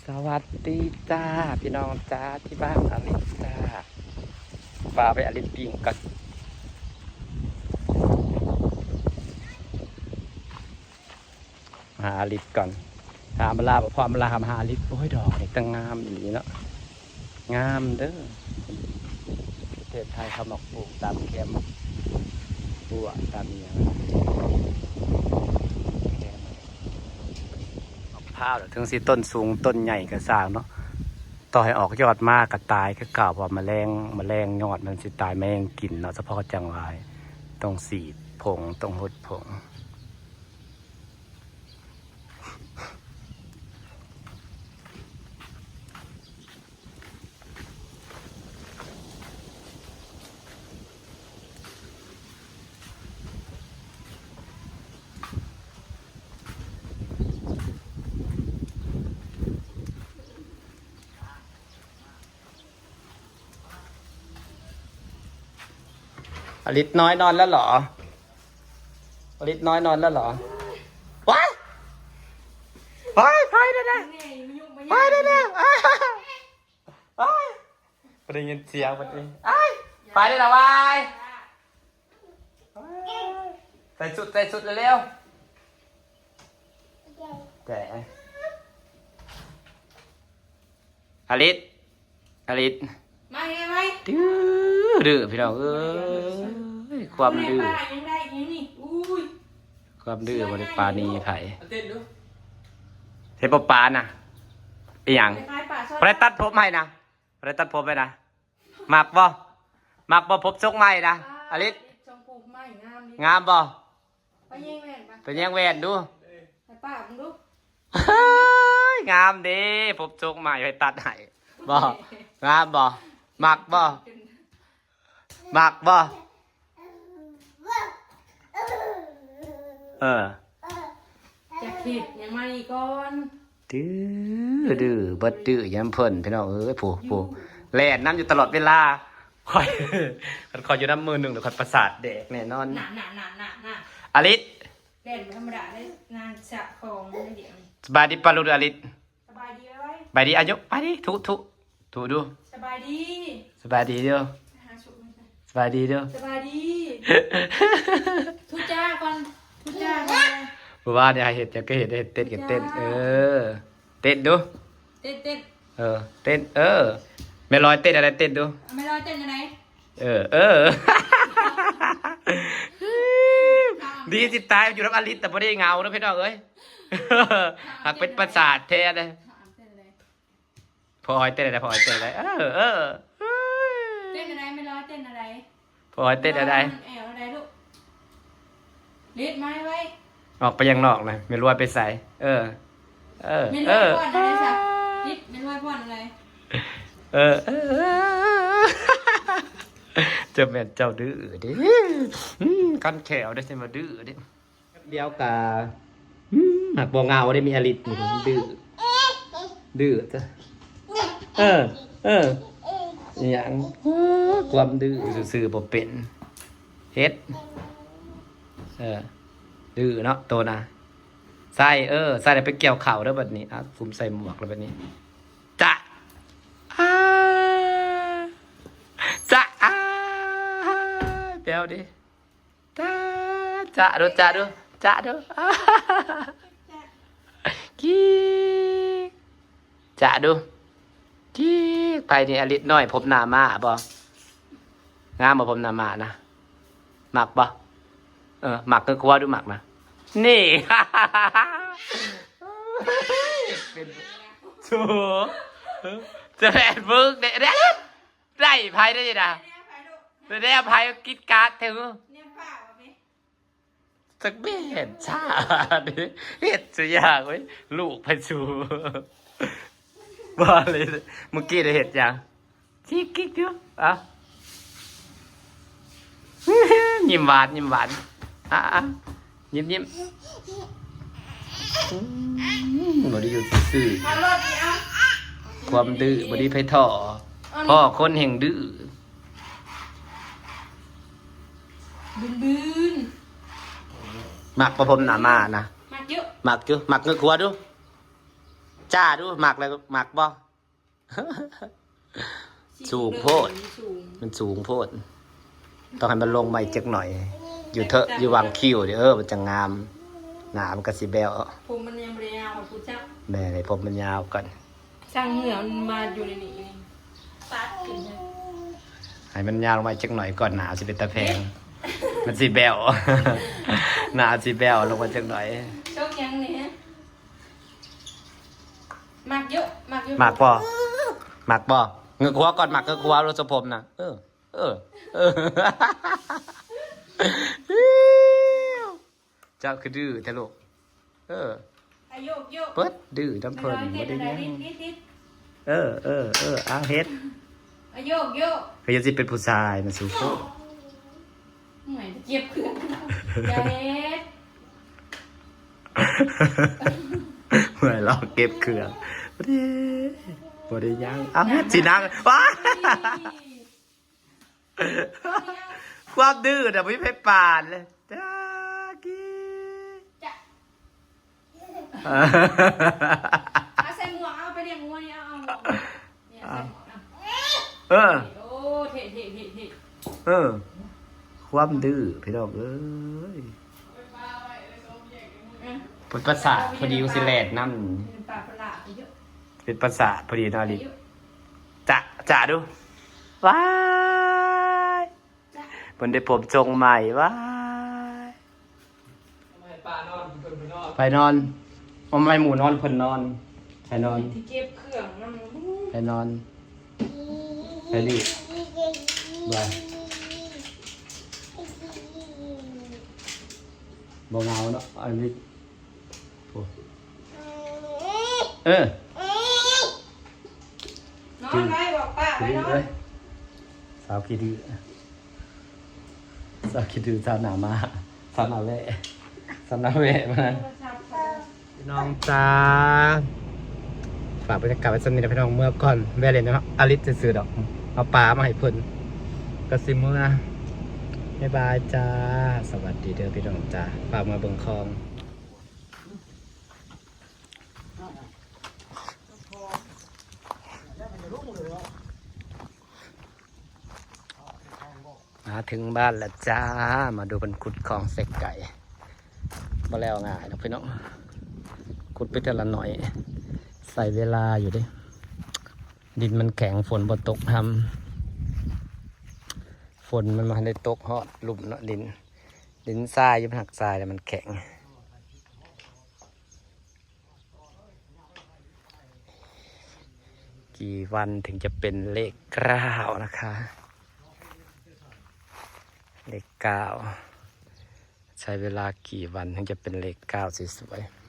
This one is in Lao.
ສະຫວັດດີຈ້າ ພີ່ນ້ອງຈ້າ ທີ່ບ້ານອາລິດຈ້າ. ຝາກໄວ້ອາລິດປີ້ງກ່ອນ ຫາອາລິດກ່ອນ. ຖາມອາລາ ພໍອາລາຫາອາລິດ ໂອ້ຍ ດອກນີ້ຕັ້ງງາມອີ່ຫຼີເນາະ ງາມເດີ. ປະເທດໄທເຂົາມັກປູກຕາມແຄມ ບົວຕາມອີ່ຫຍັງ ແຄມ ມະພ້າວ ເຖິງຊິຕົ້ນສູງຕົ້ນໃຫຍ່ກໍຊ່າງເນາະ ຕໍ່ໃຫ້ອອກຍອດມາກໍຕາຍຄືເກົ່າ ເພາະວ່າມະແລງ ມະແລງຍອດມັນຊິຕາຍ ມະແລງກິນເນາະ. ສະເພາະຈັ່ງວ່າຕ້ອງສີດຜົງ ຕ້ອງຫົດຜົງ. ອາລິດນ້ອຍນອນແລ້ວເຫລອ? ອາລິດນ້ອຍນອນແລ້ວເຫລອ? ວ້າຍ ວ້າຍ ໄປແລ້ວນະ ໄປແລ້ວນະ ອ້າຍ ໄປແລ້ວ ອ້າຍ ບໍ່ໄດ້ຍິນສຽງເພິ່ນເອງ. ອ້າຍ ໄປແລ້ວນະ ວ້າຍ ໃສ່ຊຸດ ໃສ່ຊຸດເລັວໆ ແຕ່ ອາລິດ ອາລິດ ມາເຮັດໄວ ດື້ ດື້ ພີ່ນ້ອງເອີຍ ຄວາມດື້ ຍັງໄດ້ອີກນີ້ ອຸ້ຍ ຄວາມດື້ບໍ່ໄດ້ປານີໃຜ. ເຮັດບໍ່ປານນະ ອີຫຍັງ ບໍ່ໄດ້ຕັດຜົມໃຫ້ນະ ບໍ່ໄດ້ຕັດຜົມໃຫ້ນະ. ມັກບໍ່ ມັກບໍ່ ຜົມຊົງໃໝ່ນະ ອາລິດ ຊົງຜູກໃໝ່ ງາມດີ ງາມບໍ່? ໄປແຍງແວ່ນ ໄປແຍງແວ່ນດູ ໃຫ້ປ້າເບິ່ງດູ. ເຮີ້ຍ ງາມເດ້ ຜົມຊົງໃໝ່ ໃຜຕັດໃຫ້ບໍ່? ງາມບໍ່? ມັກບໍ່? ມັກບໍ່? ເອີ ຈັກເຮັດຫຍັງມານີ້ກ່ອນ. ດື້ ດື້ ບັດດື້ຍາມເພິ່ນ ພີ່ນ້ອງເອີຍ ຜູ້ ຜູ້ແລ່ນນຳຢູ່ຕະຫຼອດເວລາ. ຂ້ອຍ ຄັນຂ້ອຍຢູ່ນຳມື້ໜຶ່ງ ຂ້ອຍປະສາດແດກແນ່ນອນ. ນານໆໆໆໆ ອາລິດ ແລ່ນບໍ່ທຳມະດາເດ້ ນາງສະຂອງໃນດຽວນີ້. ສະບາຍດີປ້າລຸງ ອາລິດ ສະບາຍດີໄວໆ ສະບາຍດີ ອາຍຸ ສະບາຍດີ ທຸ ທຸ ທຸດູ ສະບາຍດີ ສະບາຍດີເດີ ຫາສຸກ ສະບາຍດີເດີ ສະບາຍດີ ທຸຈ້າກ່ອນ ທຸຈ້າກ່ອນ. ມື້ວານນີ້ໃຫ້ເຮັດຫຍັງກໍເຮັດ ເຮັດເຕັ້ນກໍເຕັ້ນ ເອີ ເຕັ້ນດູ ເຕັ້ນ ເຕັ້ນ ເອີ ເຕັ້ນ ເອີ ແມ່ລອຍເຕັ້ນອັນໃດ ເຕັ້ນດູ ແມ່ລອຍເຕັ້ນອັນໃດ? ເອີ ເອີ ດີຊິຕາຍ ຢູ່ນຳອາລິດແຕ່ບໍ່ໄດ້ເຫງົາເນາະ ພີ່ນ້ອງເອີຍ ຫາກເປັນປະສາດແທ້ເດ້. ພໍ່ອ້ອຍເຕັ້ນໄດ້ ພໍ່ອ້ອຍເຕັ້ນໄດ້ ເອີ ເອີ ເຕັ້ນອັນໃດ ແມ່ລອຍເຕັ້ນອັນໃດ? ພໍ່ອ້ອຍເຕັ້ນອັນໃດ? ແອວອັນໃດລູກ? ລິດມາໄວ ອອກໄປຂ້າງນອກນະ ແມ່ລອຍໄປໃສ? ເອີ ເອີ ແມ່ລອຍ ເອີ ປ້ອນອັນໃດຊະ? ລິດ ແມ່ລອຍປ້ອນອັນໃດ? ເອີ ເອີ ເອີ ເຈົ້າແມ່ນເຈົ້າດື້ເດ້ ອືມ ຄັນແຂ້ວເດ້ ຊິມາດື້ເດ້. ດຽວກະ ອືມ ມັກບໍ່ເຫງົາເດ້ ມີອາລິດນີ້ ດື້ ດື້ ເອີ ເອີ ອີຫຍັງ ຄວາມດື້ຊື່ໆ ບໍ່ເປັນ ເຮັດ ເອີ ດື້ເນາະ ໂຕນະ ໃສ່ ເອີ ໃສ່ແລ້ວໄປກ່ຽວເຂົ້າເດີ ບັດນີ້ ອ່ະ ສຸມໃສ່ໝວກແລ້ວບັດນີ້ ຈະ ອາ ຈະ ອາ ແປວເດ້. ຈະ ຈະດູ ຈະດູ ຈະດູ ກິກ ຈະດູ ກິກ. ໃຜນີ້ ອາລິດນ້ອຍ ຜົມໜ້າມ້າບໍ່? ງາມບໍ່ ຜົມໜ້າມ້ານະ? ມັກບໍ່? ເອີ ມັກຄືຄົວດູ ມັກນະ ນີ້ ເປັນ ໂຖ ຈະແມ່ນເບິ່ງເດ້ ເດ້ ໄດ້ໃຜໄດ້ນີ້ນະ ແນວໃຜລູກ ແນວໃຜ ກິດກາດແທ້ຫື ແນວປ້າວ່າແມ່ ຈັກແມ່ນຊາດ ເຮັດສຸຢ່າງເວີຍ ລູກໃຜສູ ບໍ່ເລີຍ ມື້ກີ້ໄດ້ເຮັດຫຍັງ ຈິກກິກຢູ່ ອ່ະ ຍິ້ມຫວານ ຍິ້ມຫວານ ອ່ະ ຍິ້ມໆ ອືມ ບໍ່ໄດ້ຢູ່ຊື່ໆ ເອົາໂລດນີ້ ເອົາ ຄວາມດື້ບໍ່ດີໃຜທໍ້ ເອົານີ້ ພໍ້ຄົນແຮ່ງດື້ ບືນໆ ມັກບໍ່ ຜົມໜ້າມ້ານະ ມັກຢູ່ ມັກຢູ່ ມັກເງີຍຫົວດູ ຈ້າດູ ມັກແລ້ວມັກບໍ່? ສູງໂພດ ມັນສູງໂພດ ຕ້ອງໃຫ້ມັນລົງມາອີກຈັກໜ້ອຍ ຢູ່ເທີະ ຢູ່ຫວ່າງຄິ້ວເດີ ເອີ ມັນຈະງາມ ໜ້າມັນກໍຊິແບ້ວ ຜົມມັນຍັງບໍ່ໄດ້ຍາວ ຜູ້ຈັກ ແມ່ນ ໃຫ້ຜົມມັນຍາວກ່ອນ ຊ່າງເຫື່ອມັນມາຢູ່ໃນນີ້ ປາດຂຶ້ນ ໃຫ້ມັນຍາວລົງມາຈັກໜ້ອຍກ່ອນ ໜ້າຊິເປັນຕາແພງ ມັນຊິແບ້ວ ໜ້າຊິແບ້ວລົງມາຈັກໜ້ອຍ ຊົກຫຍັງນີ້ ມັກຢູ່ ມັກຢູ່ ມັກບໍ່? ມັກບໍ່? ເງີຍຫົວກ່ອນ ມັກເງີຍຫົວ ລົດຊົງຜົມນະ ເອີ ເອີ ເອີ ເຈົ້າຄືດື້ແທ້ລູກ ເອີ ອາໂຍກໂຍກ ເປີດດື້ນຳເພິ່ນ ບໍ່ໄດ້ຫຍັງ ເອີ ເອີ ເອີ ເອົາເຮັດ ອາໂຍກໂຍກ ເຮັດຈັ່ງຊິເປັນຜູ້ຊາຍນະສູ ເມື່ອຍເຈັບເຄື່ອງ ຢ່າເຮັດ ເມື່ອຍລອກເກັບເຄື່ອງ ບໍ່ໄດ້ ບໍ່ໄດ້ຫຍັງ ເອົາເຮັດຊິນັ່ງ ວ້າຍ ຄວາມດື້ນະບໍ່ມີໃຜປານເລີຍ ຈັກກີ້ ຈະ ເອົາໃສ່ໝວກ ເອົາໄປລ້ຽງງົວນີ້ ເອົາ ເອົາໝວກນີ້ ເອົາໃສ່ໝວກ ເອົາ ເອີ ໂອ້ ເທ່ໆໆໆ ເອີ ຄວາມດື້ພີ່ນ້ອງເອີຍ ອືມ ເປັນປະສາດພໍດີ ຊິແລ່ນນຳ ເປັນປາປະຫຼາດຢູ່ ເປັນປະສາດພໍດີເນາະ ລິ ຈະ ຈະດູ ວ້າຍ ເພິ່ນໄດ້ຜົມຊົງໃໝ່ ວ້າຍ ໄປນອນ ເອົາໄມ້ໝູນອນ ເພິ່ນນອນ ໄປນອນ ທີ່ເກັບເຄື່ອງນຳ ໄປນອນ ໄປລີ້ ບໍ່ ບໍ່ເຫງົາເນາະ ອັນນີ້ ໂອ້ ເອີ ນອນໄວ້ ບອກປ້າໄວ້ນອນ ສາວຂີ້ດື້ ສາວຂີ້ດື້ ສາວໜ້າມ້າ ສາວໜ້າແວະ ສາວໜ້າແວະມາ ພີ່ນ້ອງຈ້າ ຝາກບັນຍາກາດໄວ້ສ່ຳນີ້ນະພີ່ນ້ອງ ເມືອກ່ອນ ແວ່ຫຼິ້ນນຳອາລິດຊື່ໆດອກ ເອົາປາມາໃຫ້ເພິ່ນ ກໍຊິເມືອ ບາຍບາຍຈ້າ ສະຫວັດດີເດີພີ່ນ້ອງຈ້າ ຝາກເມືອເບິ່ງຄອງ. ມາເຖິງບ້ານແລ້ວຈ້າ ມາດູເພິ່ນຂຸດຄອງໃສ່ໄກ່ ບໍ່ແລ້ວງ່າຍດອກພີ່ນ້ອງ ຂຸດໄປເທື່ອລະໜ້ອຍ ໃຊ້ເວລາຢູ່ເດ້ ດິນມັນແຂງ ຝົນບໍ່ຕົກ ຫຳ ຝົນມັນບໍ່ທັນໄດ້ຕົກຮອດລຸ່ມເນາະ ດິນ ດິນຊາຍຢູ່ ມັນຫາກຊາຍແລ້ວມັນແຂງ. กี่วันถึงจะเป็นเลขเก้านะคะ เลขเก้า ใช้เวลากี่วันถึงจะเป็นเลขเก้าสวยๆ